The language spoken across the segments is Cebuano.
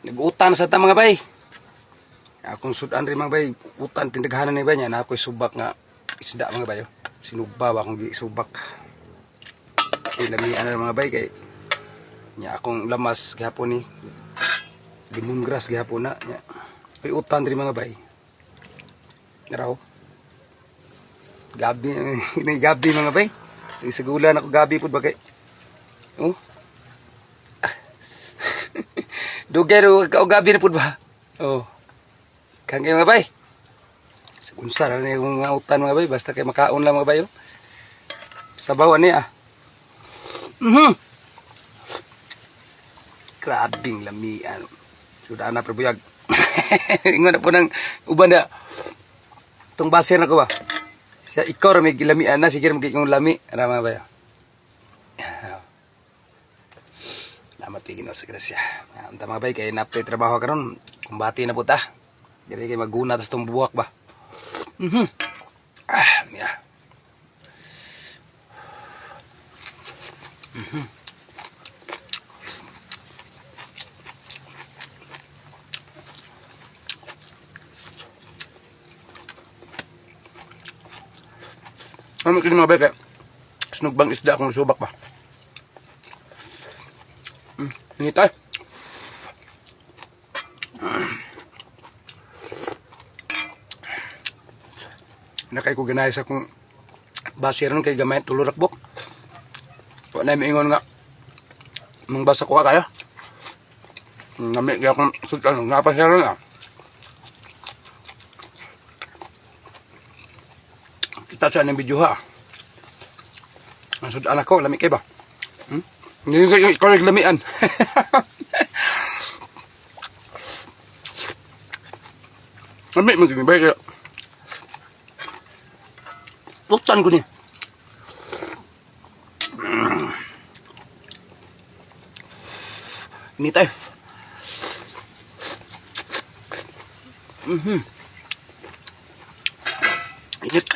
Nag-utan sa ta, mga bay. Akong sudan rin, mga bay, utan tindaghanan ni bay niya na ako'y subak nga isda, mga bay. Oh. Sinugba ba akong gisubak. Ay, lamian na, mga bay, kay nya akong lamas gihapon ni lemongrass gihapon na nya. Ay, utan rin, mga bay. Naraw. Gabi ni gabi, mga bay. Sa ako gabi pud ba kay. Oh. Dugay ro ka gabi na pud ba? Oh. Kang kay, mga bay. Sa unsa ra ni mga utan, mga bay, basta kay makaon lang, mga bay. Oh. Sabaw ani ah. Grabing lamian. Sudah na buyag. Ingon na po ng uban na. Itong baser na ko ba? Siya ikaw ra may gilamian na sige ra may yung lami. Ara, mga bay. Salamat kay Ginoo sa grasya. Unta, mga bay, kay napay trabaho karon. Kumbati na po ta. Dili kay maguna tas tong buwak ba. Ah, miya. Ano kini, mga bay, kay sinugbang isda akong subak ba. Init ay. Nakay ko ganahay sa akong base ron kay gamay tulo rakbok. Wa na miingon nga mong basa ko kayo. Nami kaya akong sultan nga pa siya ron ah. Kita sa ng video ha. Ang sudan ako, lami kay ba? Hmm? Hindi sa ikaw naglamian. Lami man kini ba kaya. Utan ko ni. Ini tayo. Init.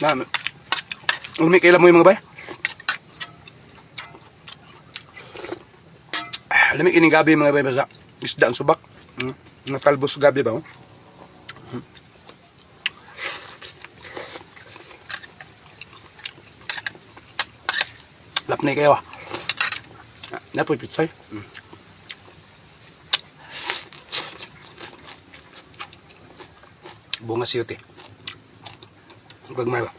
Na, umi kay mo yung mga bay. Ah, lami kining gabi, mga bay, basta isda ang subak. Natalbos gabi ba? Oh? Lapnay kayo ah. Napoy pitsay. Bunga siyute. Gagmay ba?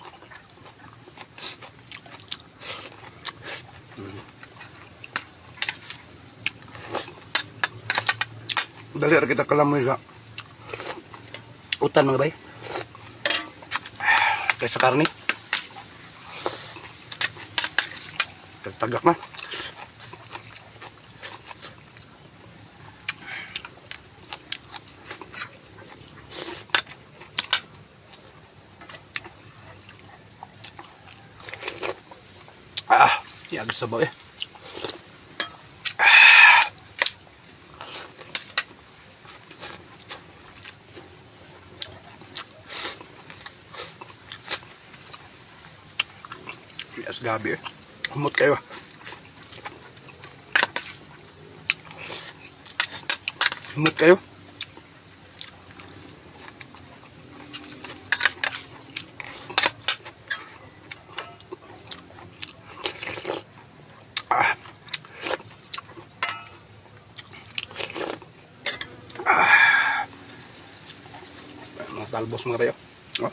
Dali ra kita kalamoy sa utan, mga bay. Kaysa karne. Tagak na. Ah, yag sabaw eh. Ah. Yes, gabi eh. Humot kayo ah. Humot kayo. Ah. Ah. Mga talbos, mga bayo. Oh. Ah.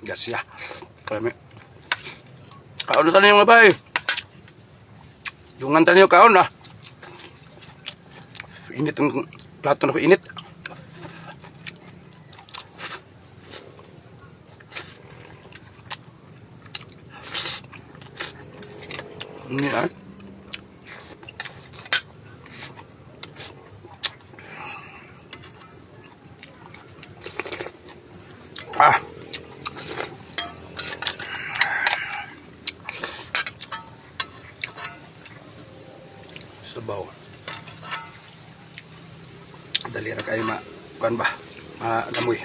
Gasya. Kalami. Kaon na tayo, mga bay. Yung tayo kaon ah. Init ang plato na ko, init. Init ah. Ah. Sabaw. Dali ra kayo ma kuan ba? Malamoy.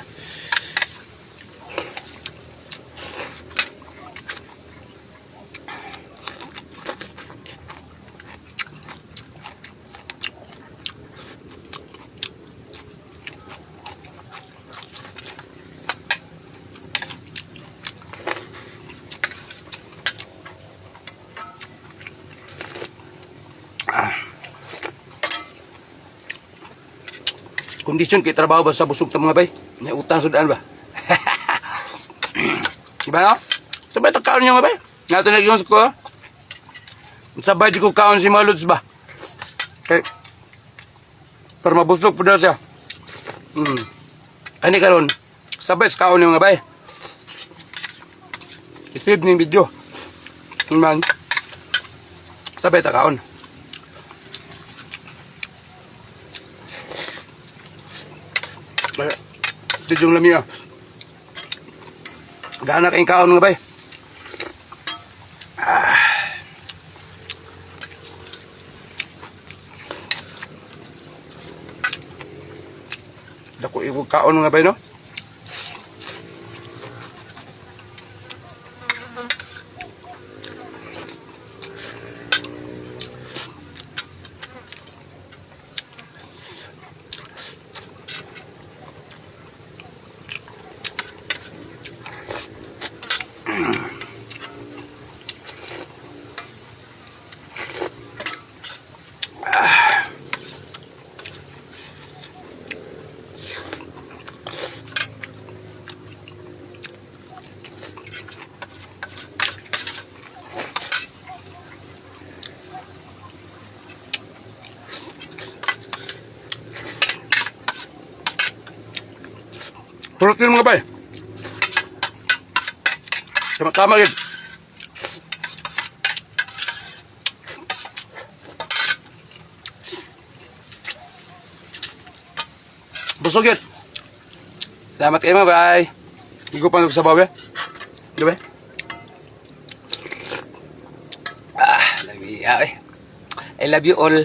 Kondisyon kay trabaho ba sa busog ta, mga bay? May utang sudan ba? Diba no? Sabay ta kaon niyo, mga bay. Nga to nagyong ko. Sabay di ko kaon si Maluds ba? Kay para mabusog po daw siya. Ani karon, sabay sa kaon niyo, mga bay. I-save ni video. Man. Sabay ta kaon. Ito yung lami ah. Gana kayong kaon, mga bay. Ah. Dako igo kaon, mga bay, no? Purot yun, mga bay. Tama tama yun. Busog yun. Salamat kayo, mga bay. Hindi ko pa nagsabaw eh. Di ba? Ah, lami. Ah, eh. I love you all.